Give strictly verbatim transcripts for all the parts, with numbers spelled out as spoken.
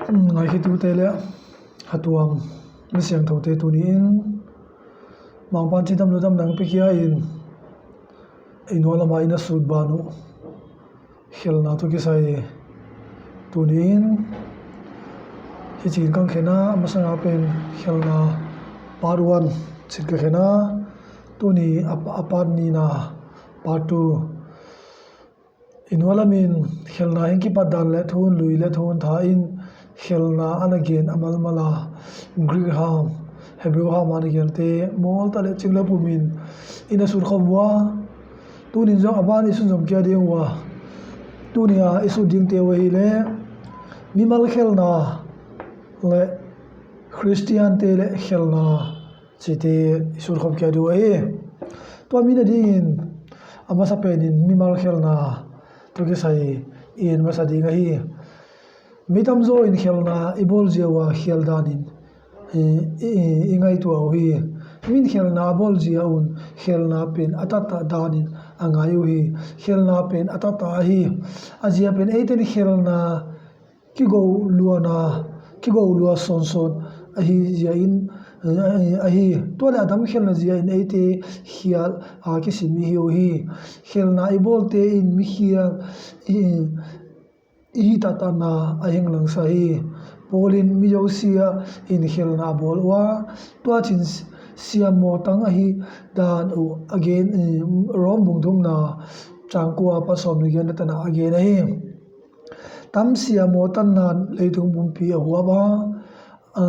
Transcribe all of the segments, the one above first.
Ngaikhiatute le hatuam mi siangthote tuni-in Mangpan cidam ludam nang piakhia in i nualamah i na sut ban uh khelhna tawh kisai tuni-in hi cin kang khen a, a masanga pen khelhna part one cin ka khen a, tuni a, a part nihna, part two. I nualamin khelhna hing kipat dan le thu hun lui le thu hun tha in khelhna a na gen a malmal a, Greek ham, Hebrew ham a na gente mawlta le cing le pumin i na sut khawm uh a, tunin zong a ban i sunzom kia ding uh a, tunia i sut dingte uh ahileh mimal khelhna le Khristiante le khelhna cihte i sut khawm kia ding uh ahi. Tua mi nadingin a masa penin mimal khelhna tawh kisai i en masa ding ahi. Mi tamzaw in khelhna i bawlzia uh a khial danin i, i, i ngaihtuah uh hi. Min khelhna a bawlzia un khelhna pen a tattah danin a ngai uh hi. Khelhna pen a tattah ahi. A zia pen eiten khelhna kigo luana, kigo lua sawnsawn ahi zia in, eh, ahi. Tua le a dam khelhna zia in eite khial a kisim i hi uh hi. Khelhna i bawlte in mikhial i, i hi tahtahna a hing langsa hi. Paul in mi zosia in khelhna a bawl uh a, tua cin siammaw tang ahi dan uh a gen, eh, Rom bung thumna cang kua pan sawm le giat na tan a gen ahi. Tam siammaw tanna'n leitung pumpi a huap a, a,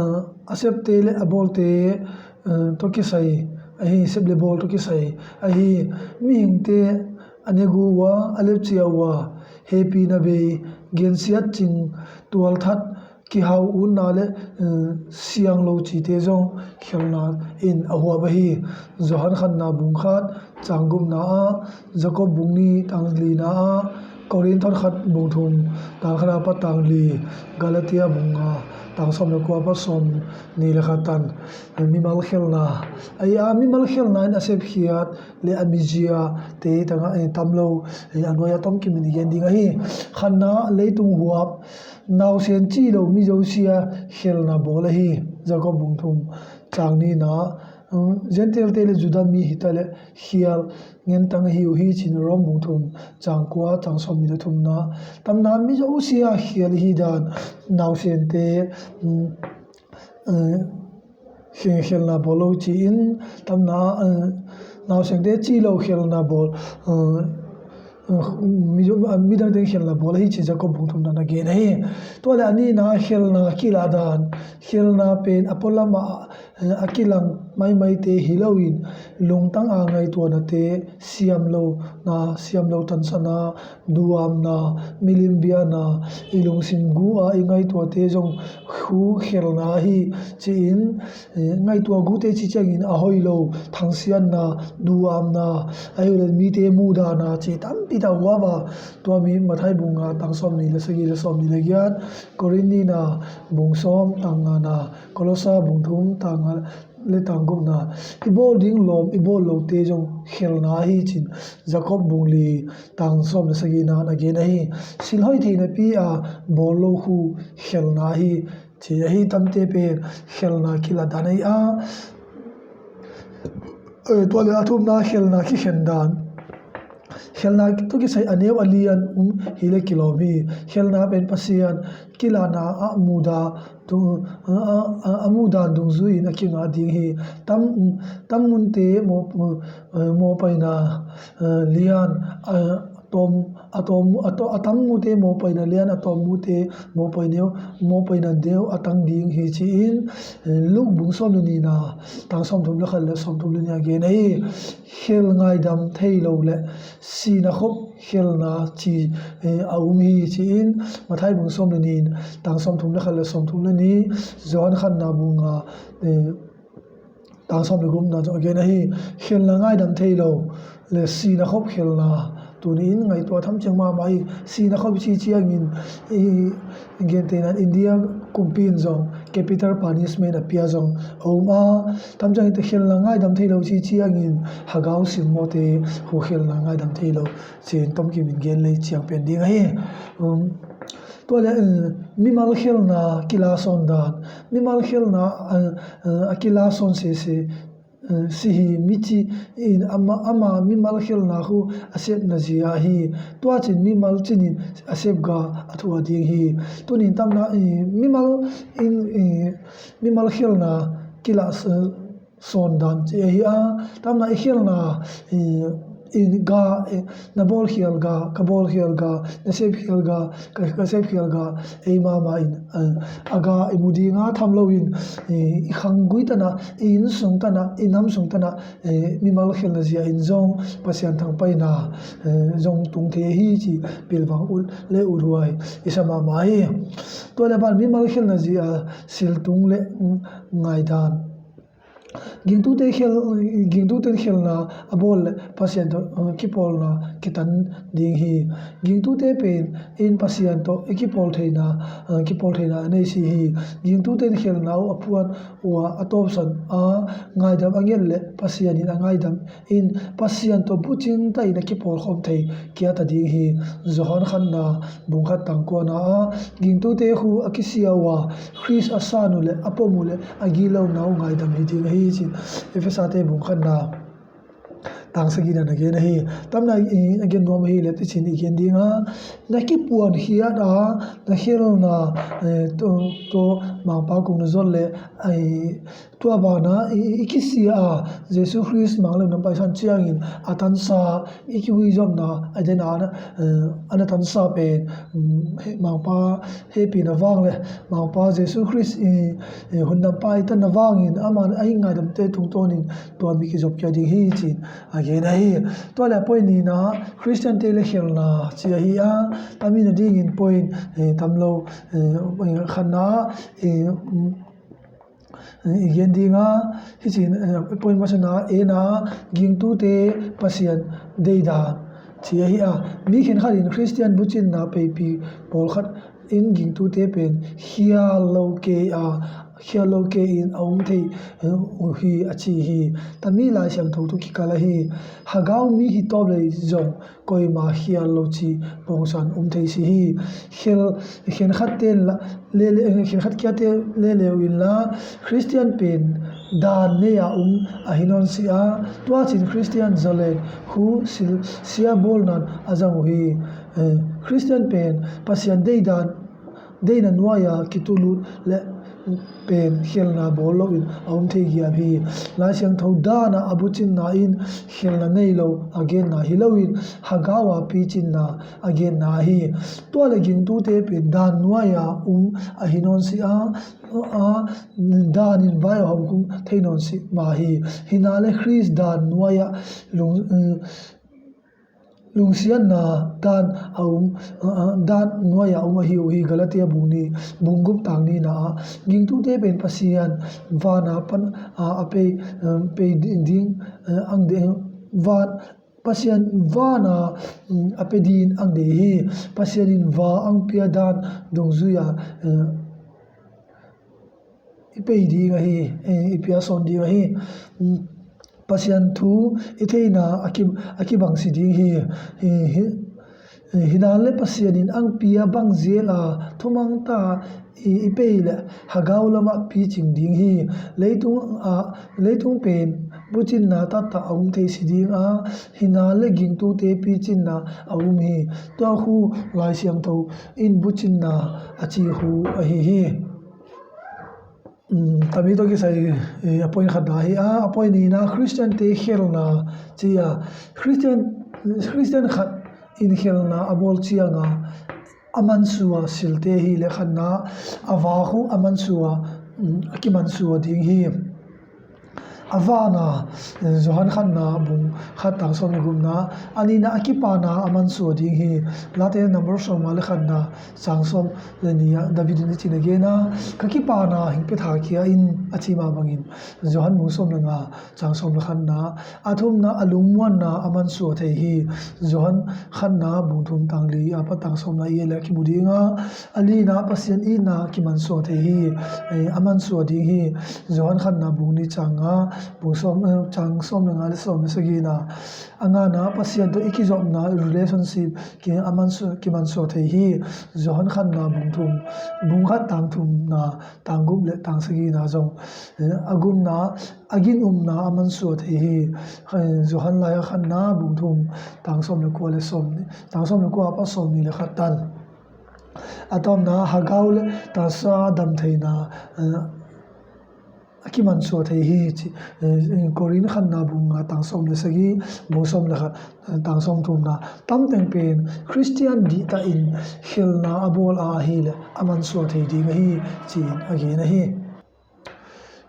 a septe le a bawlte, a, tawh kisai ahi, sep le bawl tawh kisai ahi. Mihingte a negu uh a, a lepcia uh a, hehpihna bei, gensiat cing, tualthat, kihau utna le, eh, sianglo cite zong khelhna in a huap ahi. Johan khatna bung khat cang gupna ah, Jakob bung nih tang lina ah, Korinth khat bung thum tang khat a pat tang li, Galatia bung nga tang sawm le kua pat sawm nih le khat tan, eh, mimal khelhna ahi a, mimal khelhna in a sepkhiat le a miziate tangah, eh, tam lo, eh, a nuai a tomkim in i gen ding ahi. Khatna, leitung huap, nausen cih lo mi zosia khelhna bawl ahi. Jakob bung thum cang nihna, um, Gentile-te le Judah mi hi ta le khial ngentang ahi uh hi, ci-in Rom bung thum cang kua, cang sawm nih le thumna. Tamna mi zosia khial hi dan, nausente, um, eh, khe-, khelhna bawl lo ci-in, tamna, eh, nausente cih lo khelhna bawl, eh, eh, mi, midangte khelhna bawl ahi ci Jakob bung thumna na gen ahi. Tua le a nihna khelhna kilah dan, khelhna pen a pualamah, eh, a kilang maimaite hi loin lungtang a ngaihtuahnate siam lo na, siam lo tansana, duamna, milim biakna, i lungsim gu a i ngaihtuahte zong khu khelhna ahi ci-in, eh, ngaihtuah gute ci ciangin a hoih lo, thangsiatna, duamna, ahi le mite mudahna ci tampi tak huap a, tua mi Matthai bung nga tang sawm nih le sagih le sawm nih le giat, Korinth nihna bung sawm tang ngana, Kolosa bung thum tang nga le tang gupna, i bawl ding lawm i bawl lote zong khelhna ahi ci-in Jakob bung li tang sawm le sagihna na gen ahi. Silhoih theihnapi a bawl lo khu khelhna ahi ci ahi. Tamte pen khelhna kilah dan ahi a, eh, tua le a thumna khelhna kikhen dan. Khelhna tawh kisai a neu a lian um hi le kilawm hi. Khelhna pen Pasian kilahna a mudah, a, a, a, a muhdan dungzui-in a kingah ding hi. Tam, tam munte maw, eh, mawhpaina, eh, lian, eh, a tawm, a tawm, a tawm, a tam mute mawhpaina lian, a tawm mute mawhpai neu, mawhpaina neu a tang ding hi ci-in, eh, Luke bung sawm le nihna, tang sawmthum le khat le sawmthum le nih a gen ahi. Khel ngaidam thei lo le sihna khop khelhna ci, eh, a um hi ci-in, Matthai bung sawm le nih, tang sawmthum le khat le sawmthum le nih, Johan khatna bung nga, eh, tang sawm le gupna zong a gen ahi. Khelhna ngaidam thei lo le sihna khop khelhna tuni-in ngaihtuah tham ciang mahmah hi. Sihna khop ci ciangin i, i gentehna-in India kumpi in zong capital punishment a pia zong a um a, tham ciangin te khelhna ngaidam thei lo ci ciangin hagau simmawhte khu khelhna ngaidam thei lo ci-in tomkim in gen lei ciang pen ding ahi. Um, Tua le, eh, mimal khelna kila sawn dan, mimal khelna, eh, eh, a kila sawn sese, eh, si hi. Mici in ama, ama mimal khelna khu a sepna zia hi. Tua cin mimal cinin a sepga a thuah ding hi. Tunin tamna, eh, mimal in, eh, mimal khelna kila, eh, sawn dan ci ahi a, tamna i khelna, i, i ga, i, na bawl khial ga, ka bawl khial ga, na sep khial ga, ka, ka sep khial ga, ei mama in, a, a ga i mu ding a, tham lo in, i, i khanggui tana, i inn sung tana, i nam sung tana, i, mimal khelna zia in zong Pasian thangpaihna, i, zong tung thei hi ci pilvang ut le uthuai i sa mama hi. Tua le ban mimal khelna zia siltung le, mm, ngaidan. Gingtute khel, gingtute khelna a bawl le Pasian tawh, uh, kipawlna kitan ding hi. Gingtute pen in Pasian tawh i kipawl theihna, uh, kipawl theihna a nei si hi. Gingtute khelna uh a puan uh a tawpsan a ngaidam a nget le Pasian in a ngaidam in Pasian tawh bucing ta in a kipawl khawm thei kia ta ding hi. Johan khatna bung khat tang kuana a gingtute khu a kisia uh a Khrist a san uh le a pom uh le a gilo na uh ngaidam hi ding ahi cin Efesate bung khatna tang sagina na gen ahi. Tamna i, a gen nuam ahi le ticin i gen ding a, na kipuan khiat a, na khelna, eh, to, to mangpa kung na zon le, ai, tua bana i, i kisia a Jesu Khrist mang le nam paisan ciangin a tansa i kihui zomna a den a na, eh, a na tansa pen, mm, he, mangpa hepina vang le mangpa Jesu Khrist i, i hun nam paitanna vangin ama a hi ngaidamte tungtawnin tua mi kizop kia ding hi cin a gen ahi. Tua le a point nina Khristiante le khelna ci ahi a, tami na dingin point, eh, tam lo, eh, khatna, eh, mm, i gen ding a, hi cin, eh, point masana ena gingtute Pasian deida ci ahi a, mi khenkhat in Khristian bucinna peipi pawlkhat in gingtute pen khial lo kei a, khial lo kei in a um thei, eh, uh hi a ci hi. Tami Lai Siangtho thu kikal ahi. Hagau mi hi tawp lei zong koima khial lo ci pawngsan um thei si hi. Khel, khenkhat ten la, le, le, khenkhat kia te le leu in la, Khristian pen dan nei a um ahi nawn si a, tua cin Khristian zalen khu sil, sia bawlnan a zang uh hi. Eh, Khristian pen Pasian deidan, deina nuaia kitulut le pen khelna bawl loin a um thei giam hi. Lai Siangtho dana a bucinna in khelna nei lo a genna hi loin hagau a picinna a genna hi. Tua le gingtute pen dan nuaia um ahi nawn si a, a, danin vai a hawm kung thei nawn si mah hi. Hina le Khrist dan nuaia lung, eh, lungsiatna dan a um, a, a, dan nuaia um ahi uh hi. Galatia bung ni, bung guk tang nina ah gingtute pen Pasian vana pan, a, a pei, um, pei di-, ding, eh, ang de, van, Pasian vana, um, a pe din ang de hi. Pasian in va ang pia dan dungzuia, eh, i pei ding ahi, eh, i pia sawn ding ahi. Mm, Pasian thu i theina a ki, a kibang si ding hi. Hi, hi, eh, hinan le Pasian in ang pia bang zel a thumang ta i, i pei le hagau lamah picing ding hi. Leitung a, leitung pen bucinna taktak a um thei si ding a, hinan le gingtute picinna a um hi. Tua khu Lai Siangtho in bucinna a ci khu ahi hi. Um, tami tawh kisai, eh, a point khatna hi a, a point nina Khristiante khelna ci a, Khristian, Khristian khat in khelna a bawl cianga a mansua silte hi le khatna a va khu a mansua, um, a kimansua ding hi. A vana, eh, Johan khatna bung khat tang sawm le gukna, a nina a kipana a mansua ding hi. Late number sawm le khatna chang sawm le nih ah David in a cin a gen a, ka kipana hing pia tha kia in a ci mah bangin Johan bung sawm le nga chang sawm le khatna, a thumna a lungmuanna a mansua thei hi. Johan khatna bung thum tang li a pat tang sawm le i le a kimu ding a, a lina Pasian itna kimansua thei hi, eh, a mansua ding hi. Johan khatna bung nih chang nga, Bung sawm, eh, cang sawm le nga le sawm le sagina. A ngana, Pasian tawh i kizopna, relationship, ki a mansu-, kimansuah thei hi. Johan khatna bung thum, bung khat tang thumna, tang guk le tang sagina zong, eh, a gupna, a ginumna a mansuah thei hi. Eh, Johan lai-a khatna bung thum, tang sawm le kua le sawm, tang sawm le kua a pat sawm nih le khat tan. A tawpna, Hagau le Tarsa damtheina, eh, a kimansuah thei hi ci. Eh, Korin khatna bung nga, tang sawm le sagih, bung sawm le khat, eh, tang sawm thumna. Tamteng pen Khristian dihtahin khelna a bawl a ahileh a mansuah thei ding ahi ci-in a gen ahi.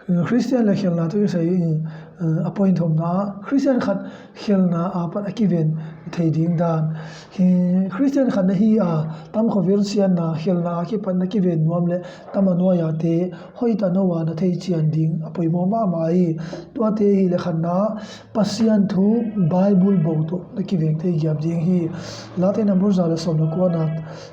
Khristian le khelna tawh kisai, eh, a point thumna, Khristian khat khelna a pat a kiven thei ding dan. Hi, Khristian khat na hi a, tam khawvel siatna, khelna a kipat na kiven nuam le tam a nuai-ate hoih ta no a na thei cian ding a poimawh mahmah hi. Tuate hi le khatna, Pasian thu Bible bo tawh na kiveng thei giap ding hi. Late number za le sawm le kuana,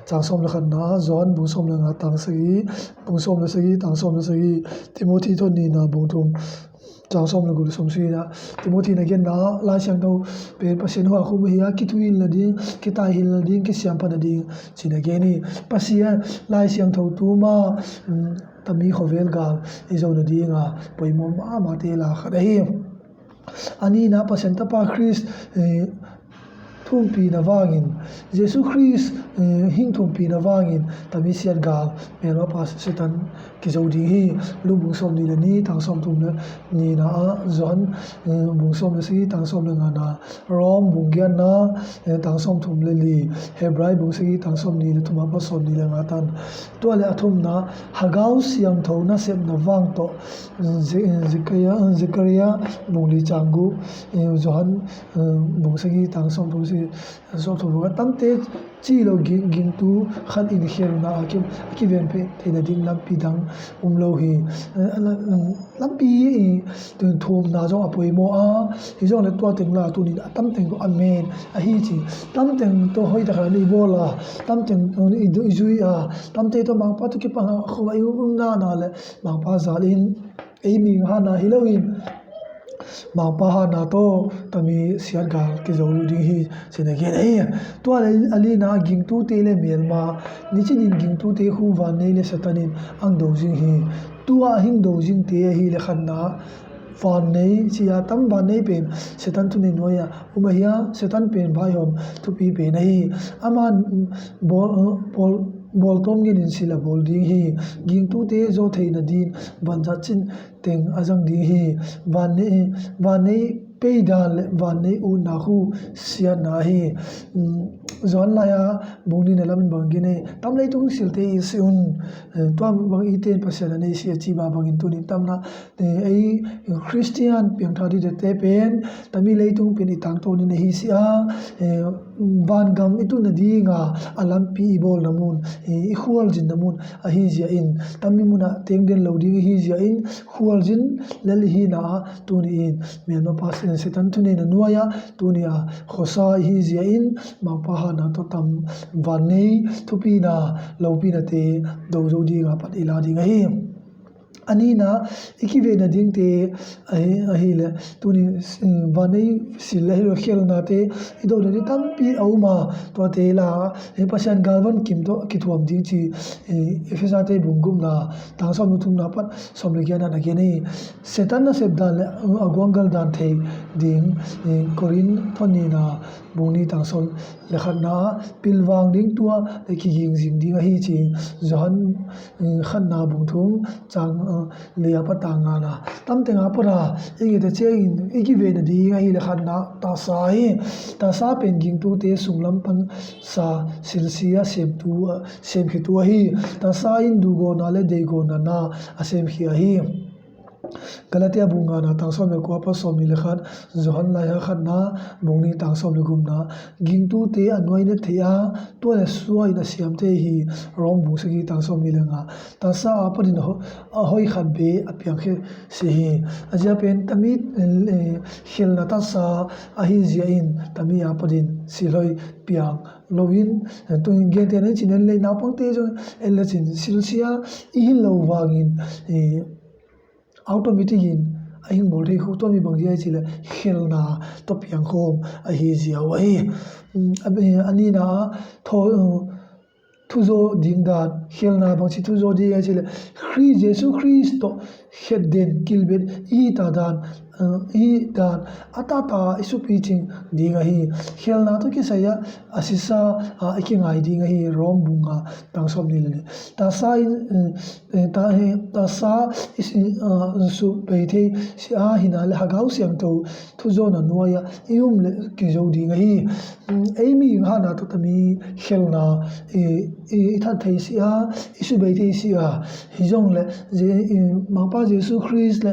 cang sawm le khatna, Johan bung sawm le nga, tang sagih, bung sawm le sagih, tang sawm le sagih, Timothy thawn nihna bung thum, cang sawm le guk le sawm sagihna. Timothy na genna, Lai Siangtho pen Pasian huakhum ahi a, kithuhilh nading, kitaihilh nading, kisiampha nading ci-in a gen hi. Pasian Lai Siangtho tuma, um, tami khawvel gal i zo nadinga poimawh mahmahte lak khat ahi. A nihna, Pasian Tapa Khrist, eh, thumpina vangin, Jesu Khrist, eh, hing thumpina vangin tami siat gal, melmapa Satan kizo ding hi. Luke bung sawm nih le nih, tang sawm thum le nihna ah, Johan, eh, bung sawm le sagih, tang sawm le ngana, Rom bung giatna, eh, tang sawm thum le li, Hebrai bung sagih, tang sawm nih le thum a pat sawm nih le nga tan. Tua le a thumna, Hagau siangtho nasepna vang tawh, Ze-, Zekaria, Zekaria bung li cang guk, eh, Johan, eh, bung sagih, tang sawm thum sagih, sawm thum le guk a, tamte ci lo ging, gingtu khat in khelna a ki, a kiven thei nading lampi dang um lo hi. Eh, lampi i tun thumna zong a poimawh a, hi zong le tua teng la tunin a tamteng ko a men ahi ci. Tamteng tawh hoih takah i bawl a, tamteng i du-, i zui a, tamte tawh Mangpa tawh kipang a, khua i um nana le Mangpa zal in, ei mihing hatna hi loin Mangpa hatna tawh tami siat gal kizo ding hi ci-in a gen ahi. Tua le a lina, gingtute le melma, nicinin gingtute khu vannei le Satan in ang do zing hi. Tua a hing do zingte ahi le khatna, vannei ci-a tam vannei pen Satan thunei nuai-ah um ahi a, Satan pen vaihawm thupi pen ahi. Aman bawl, bawl, bawltawm ngenin sil a bawl ding hi. Gingtute zaw theih nadin vanzat cin teng a zang ding hi. Vannei, vannei peidan le vannei utna khu siatna hi. Um, Johan lai-a bung nihna lamin bang gen hi. Tam leitung silte i si un. Eh, tua bang i ten Pasian a nei si a ci ba bangin tunin tamna, eh, ei Khristian piangtha didete pen tami leitung pen i tangtawnin ahi si a, eh, vangam i tun nadinga a lampi i bawlna mun, eh, i khualzinna mun ahi zia in, tami munah tengden lo ding ahi zia in, khualzin lel i hina a, tuni in melmapa Satan thuneina nuai-ah tuni a khuasa i hi zia in, Mangpa hatna tawh tam vannei thupina lopinate do zo dinga pan i la ding ahi. A nihna, i kivehna dingte ahi, ahileh tuni, um, vannei sil le hi lo khelnate i dohna ding tampi a um a, tuate la, eh, Pasian galvan kim tawh kithuam ding ci, eh, Efesate bung gukna, tang sawm le thumna pan sawm le giatna na gen hi. Satan nasep dan le a guanggal dan thei ding, eh, Korin thawn nihna bung nih tang sawm le khatna ah pilvang ding tua le kiging zing ding ahi ci. Johan, eh, khatna bung thum cang, eh, li a pat tang ngana. Tamteng a pat a i nget a ciangin i kivehna ding ahileh khatna tahsa hi. Tahsa pen gingtute sunglam pan sa silsia semtu, eh, semkhiatu ahi. Tahsa in duhgawhna le deihgawhna na a semkhia ahi. Galatia bung ngana tang sawm le kua pan sawm nih le khat, Johan lai-a khatna bung nih tang sawm le gukna, gingtute a nuai na thei a, tua le sua in a siam thei hi, Rom bung sagih tang sawm nih le nga. Tahsa a panin a ho-, a hoih khat bek a piangkhia si hi. A zia pen tami, eh, khelna tahsa ahi zia in tami a panin silhoih piang loin, eh, tun gente na i cin en le naupangte zong en le cin silsia i hi lo vangin, eh, automatic in a hing bawl thei khuk tua mi bang zia i cih leh khelna tawh piangkhawm ahi zia uh ahi. A nihna ah thaw thuzaw ding dan, khelna bangci thuzaw ding a cih leh Khrih Jesu Khrist tawh khetden kilbet i hita dan, i hita dan a tata i supicing ding ahi. Khelna tawh kisai ah a sisa a i kingai ding ahi. Rom bung nga tang sawm nih le nih. Tasa in tasa i subei thei si a, hi na le Hagau Siangtho thuzawna nuai ah i um le kizo ding ahi. Ei mihing hatna tawh tami khelna i that thei si a, i subei thei si a, hi zong le Mangpa Jesu Khrist le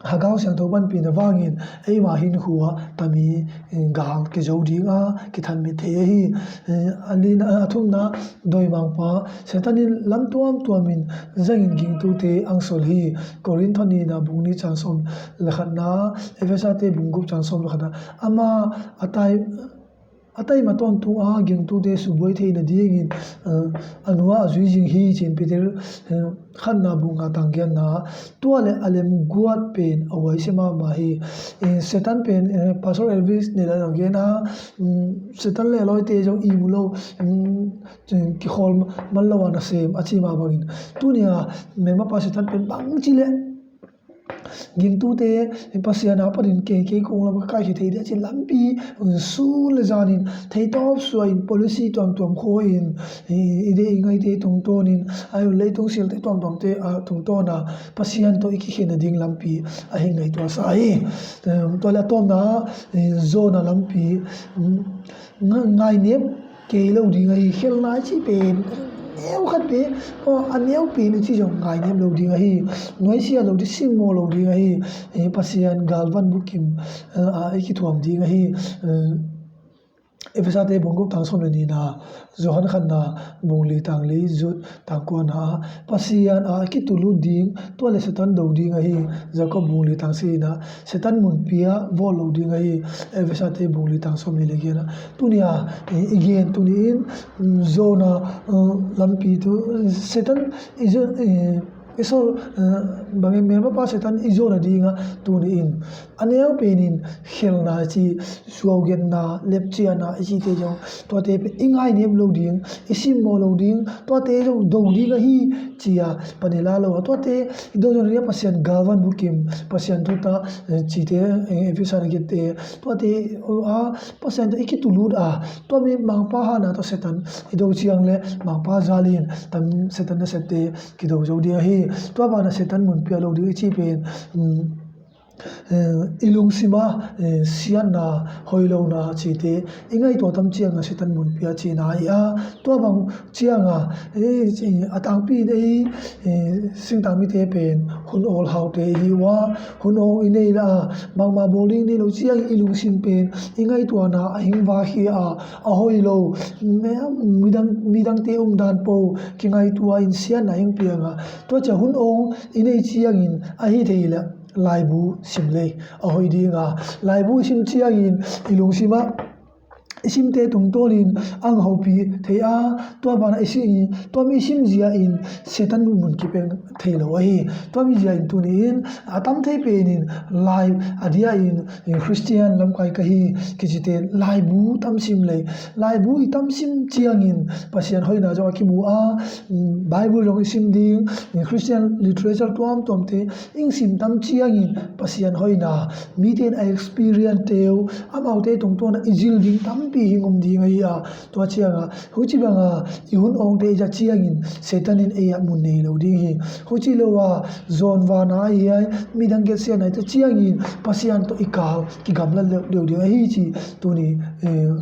Hagau Siangtho panpihna vangin eima hinkhua tami gal kizo ding a kithanmit thei ahi. A thumna, dawimangpa Satan in lam tuamtuamin zangin gingtute ang sawl hi. Korinth nihna bung nih cang sawm le khatna, Efesate bung guk cang sawm le khatna, ama a tai a taima tawntung a gingtute subuai theina dingin a nua a zui zing hi, ci-in Peter khatna bung nga tang giatna. Tua le a lemguat pen a huaisia mahmah hi. Satan pen Pastor Elvis nei lai a gen a, Satan le a lawite zong ihmu lo, kikhawl man lo a nasem a ci mah bangin, tunia memapa Satan pen bangci le gingtute Pasian a panin kei kei kong lam ka kaikhia thei ding a ci lampi sun le zanin theitawp suahin policy tuamtuam khuain i deih i ngaite tungtawnin a hun leitung silte tuamtuamte a tungtawna Pasian tawh i kikhenna ding lampi a hi ngaihtuahsa hi. Tua le a tawpna zawna lampi ngainep kei lo ding ahi. Khelna i cih pen neu khat pe, a neu pen i cih zong ngainep lo ding ahi. Nuaisia lo ding, simmawh lo ding ahi. Pasian galvan bukim a i kithuam ding ahi. Efesate bung guk tang sawm le nihna, Johan khatna bung li tang li zut tang kuana ah Pasian a kitulut ding, tua le Satan do ding ahi. Jakob bung li tang sina, Satan munpi ah vawt lo ding ahi. Efesate bung li tang sawm nih le giatna. Tunia i gen tuni in zawna lampi tu Satan i zo i sawl bangin memapa Satan i zawna dingah tuni in a neu penin khelna i ci, suaugenna, lepciana i cite zong tuate pen i ngainep lo ding, i simmawh lo ding, tuate zong do ding ahi, cia panila lo a tuate i do zong ding a Pasian galvan bukim, Pasian thuta cite Efesa na gitte tuate a Pasian tawh i kitulut a, tua mi mangpa hana tawh Satan i do ciang le mangpa zalin tam Satan na sette kido zo ding ahi. Tua bana Satan munpia lo ding i ci pen i lungsima siatna, hoilona cite i ngaihtuah tam cianga Satan munpia cina hi a, tua bang cianga a tangpi in ei singtang mite pen hun awl haute i hi uh a, hun awng i nei la a, bangmah bawling nei lo ciangin i lungsim pen i ngaihtuahna a hing vak hi a, a hoilo midangte umdan po kingaihtuah in siatna hing pianga, tua cia hun awng i nei ciangin a hi thei le laibu sim lei a hoi dinga, laibu i sim ciangin i lungsimah i simte tungtawnin ang hopi thei a, tua bana i si tua mi sim zia in Satan mun kipeng thei lo ahi. Tua mi zia in tuni in a tam thei penin lai a dia in Christian lamkai ka hi kicite laibu tam sim lei, laibu i tam sim ciangin Pasian hoina zong a kimu a, Bible zong i sim ding, Christian literature tuamtuamte ing sim tam ciangin Pasian hoina mite in a experience teu amaute tungtawna i zil ding tampi hing um ding ahi a, tua cianga huci banga i hun awngte i zat ciangin Satan in ei ah mun nei lo ding hi. Huci lo a zawn vana ahi ai midang gelsiatna i ta ciangin Pasian tawh i kal kigamlat leuh ding ahi ci tuni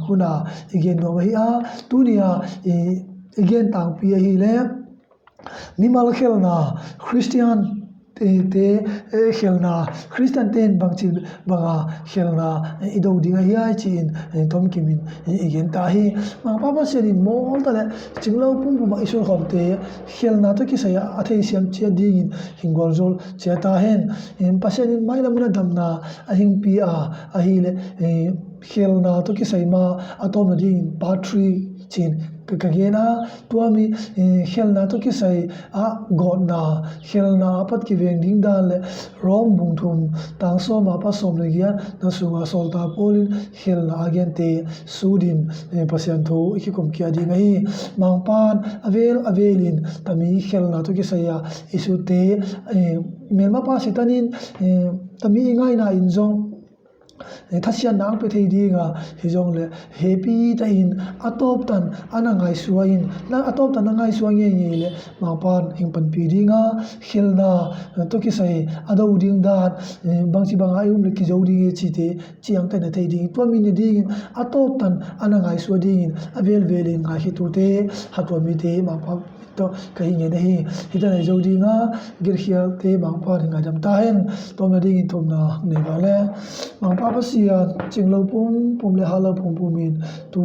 huna i gen nuam ahi a, tunia i gen tangpi ahi le mimal khelna Christian te khelna Christian ten bangci banga khelna i do ding ahi ai ci-in tomkimin i gen ta hi. Mangpa Pasian in mawlta le cinglo pumpuma i sulkhawmte khelna tawh kisai a theisiam ciat dingin hing gualzol ciat ta hen. Pasian in mailam in a damna a hingpi a ahile khelna tawh kisai ma a tawmna dingin part three ci-in ka, ka gen a, tua mi, eh, khelhna tawh kisai a gawtna, khelhna a pat kiveng ding dan le Rom bung thum tang sawm a pat sawm le giat na sungah sawltak Paul in khelhna a gente sut in, eh, Pasian thu i kikum kia ding ahi. Mangpan a vel a vel in tami khelhna tawh kisai a i sutte, eh, melmapa Satan in, eh, tami i ngaina in zong, eh, thasiatna ang pe thei ding a, hi zong le hepi ta in a tawptan a na ngaisua in, na a tawptan a ngaisua ngei ngei le Mangpan hing panpi ding a, khelhna, eh, tawh kisai a do ding dan, eh, bangci bang a i um le kizo ding e cite ciang ka na thei ding, tua mi ne dingin a tawptan a na ngaisua dingin a velvel in ngaikhe tute, ha tua mite Mangpa tawh ka hi ngen ahi. Hita nei zo ding a, gelkhialte Mangpa in ngaidam ta hen. Tawpna dingin thumna nei vang le, Mangpa Pasian, cinglo pumpum le hatlo pumpum in tu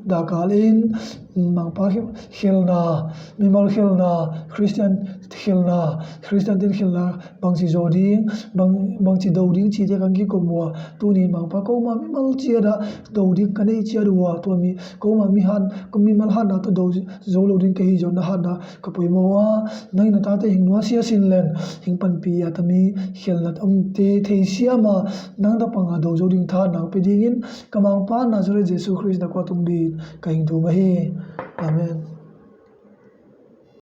dakal in, Mangpa khelhna, mimal khelhna, Khristian khelhna, Khristian tin khelhna, bangci zo ding, bang, bangci do ding cite kan kikum ua, tunin Mangpa koma mimal ciat a do ding ka nei ciat ua, tua mi koma mi hat, ko mimal hatna tawh do zo lo ding ka hi zong na hatna ka poimaw a, nang na tate hing nuasia sin len, hing panpi a tami khelhna omte theisiam a, nang ta panga do zo ding tha nang pe dingin, ka Mangpa Nazareth Jesu Khrist na kua tung dingin ka hing thum ahi. Amen.